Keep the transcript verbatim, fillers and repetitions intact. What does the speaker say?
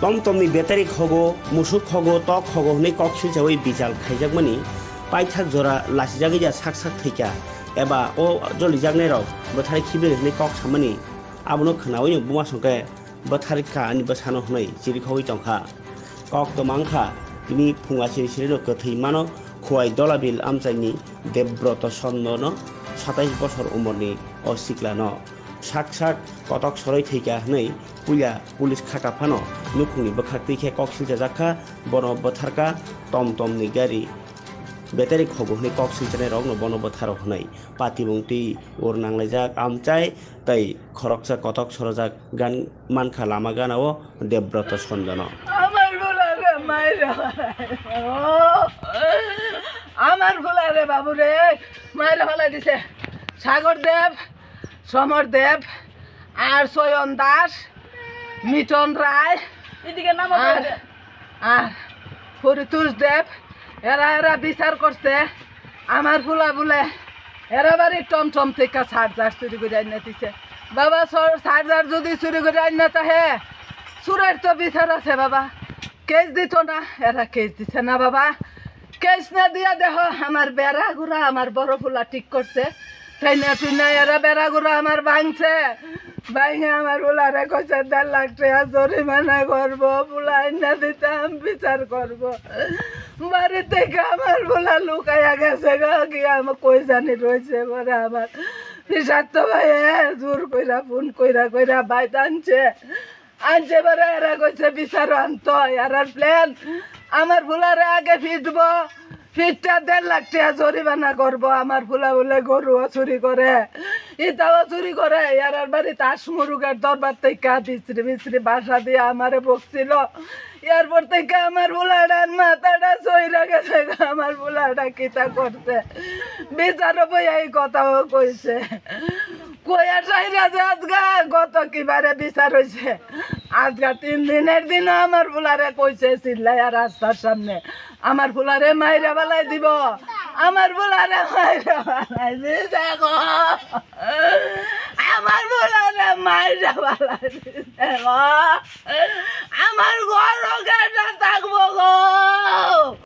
Tomtomni betari khogo, musuk khogo, tok khogo hwnwi kok silsa wi bichal khaijakmani paithak jora lachijagwi ja sak sak thwikha eba o jolijaknairok bwthari khibi hwnwi kok samani abono khnawi buma songkhe bwthar kha ani bwsano hwnwi chirikhogwi tongkha. Kok twmang kha, tini phunga siri sirino kwthwi mano Khowai Dolabil amchaini Debroto Sondono satais bosor umorni o siklano. Sak sak kotok soroi thwikha hwnwi puila police khaka phano nukhungni bwkhak twi khe kok silchajak kha, bono bwtharkha tomtomni gari. Betari khogo hwnwi kok silchanairokno bono bwtharo hwnwi patibung twi ur nanglaijak amchai tei khoroksa kotok sorojak gan mankha lama ganao Debroto Sondono. আমার বুলারে মাইরা ফালাই। ও, আমার বুলারে বাবুরে মাইরা ফালাই দিছে। সাগর দেব, সমর দেব, আর সয়ন দাস, মিটন রায়, এদিকে নাম আর, আর পরিতোষ দেব, এরা এরা বিচার করছে। আমার ফুলা বুলে এরা বাড়ি টমটম থেকে চার্জার চুরি করে আইনা দিছে। বাবা, সর-, চার্জার যদি চুরি করে আইনা তাহে চুরের তো বিচার আছে বাবা। কেস দিত না, এরা কেস দিছে না বাবা। কেস না দিয়া দেখো, আমার বেড়া গুড়া আমার বড় ফুলা ঠিক করছে। তাই না, তুই না, এরা বেড়া গুড়া আমার ভাঙছে। ভাঙে আমার ফুলারে কইছে দেড় লাখ টাকা জরিমানা করবো, ফুলা আইনা দিতাম, বিচার করবো। বাড়ি থেকে আমার ফুলা লুকাইয়া গেছে গা, কি আমার কই জানি রইছে পরে আমার বিষাক্ত ভাইয়ে জোর কইরা, ফোন কইরা, কইরা বাইত আনছে। আনছে পরে এরা কইছে বিচার আনতো, এরার প্ল্যান আমার ফুলারে আগে ফিটবো, ফিটটা দেড় লাখ টাকা জরিমানা করবো। আমার ফুলা বুলে গরুও চুরি করে, ইতাও চুরি করে। এরার বাড়িত আসমুরুগের দরবার থেকে বিচরি বিচরি বাসা দিয়ে আমারে বকছিল। এরপর থেকে আমার ফুলাটার মাথাটা সইরা গেছে গা, আমার ফুলাটা কিতা করছে। বিচারও বইয়া এই কথাও কইছে। কইয়া সাইরা যে আজগা গত কিবারে বিচার হইছে। আজগা তিন দিনের দিনও আমার ফুলারে কইছে চিল্লাইয়া রাস্তার সামনে, আমার ফুলারে মাইরা ফালাই দিব, আমার ফুলারে মাইরা ফালাই দিছে গো। আমার ফুলারে মাইরা ফালাই দিছে গো। আমার ঘর কেটা থাকবো গো।